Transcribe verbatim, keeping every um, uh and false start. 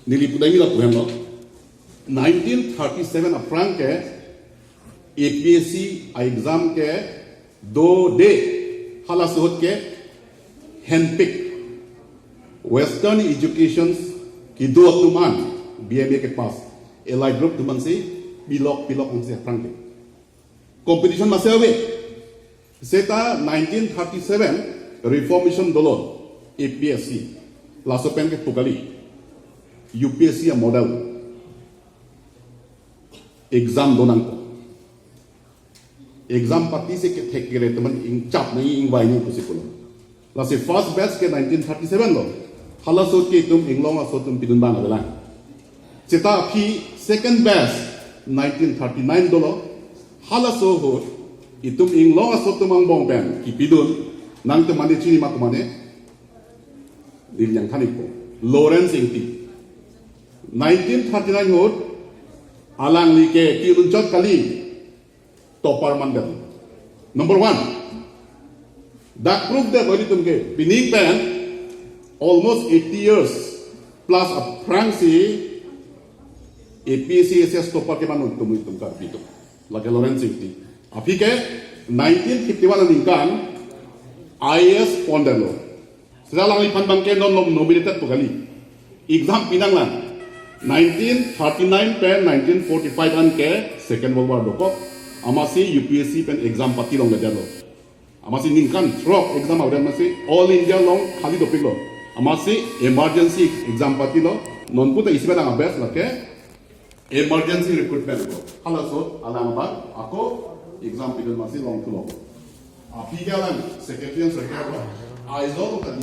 Neli pudai lapu henlo. Nineteen thirty-seven aphrang ke A P S C a-exam ke dode, halaso ahut ke handpick Western educations kedo atum an, B M A ke pass, elite group atum ansi pilok pilok ansi aphrang ke competition masi ave. Seta nineteen thirty-seven reformation dolo A P S C. Laso pen ke pu kali, U P S C a-model exam do nangkok. Exam pati si kethek kere atum an ingchap nangji, ingvai nangji pusi pulo. Lasi first batch ke nineteen thirty-seven lo. Halaso ahut ke itum inglong aso atum pidun abang avelang. Seta aphi second batch nineteen thirty-nine dolo. Halaso ahut itum inglong aso atum angbong pen kipidun, nangtum mane chini ma atum mane, neli nangthan-ikpo, Lawrence Ingti. Nineteen thirty-nine ahut alangli ke kilunchot kali, topper mandetlo. Number one, dak proof detlo ilitum ke, pining pen almost eighty years plus aphrangsi A P S C S S topper kevan atum, itum Karbi atum. Lake Lawrence Ingti. Aphi ke nineteen fifty-one aningkan I A S pondetlo. Seta alangliphan abang ke non nom-, nominated pu kali. Exam pinanglang. Nineteen thirty-nine pen nineteen forty-five an ke Second World War dokok. Amatsi U P S C pen exam pati longledetlo. Amatsi ningkan throk exam avedet amatsi All India along khali dopiklo. Amatsi emergency exam patilo. Non puta isi abang a-batch lake emergency recruitment ko. Halaso ahut alang abang ako exam pidun amatsi longthulo. Aphi ke alang secretary and secretary ko. Aizawl ka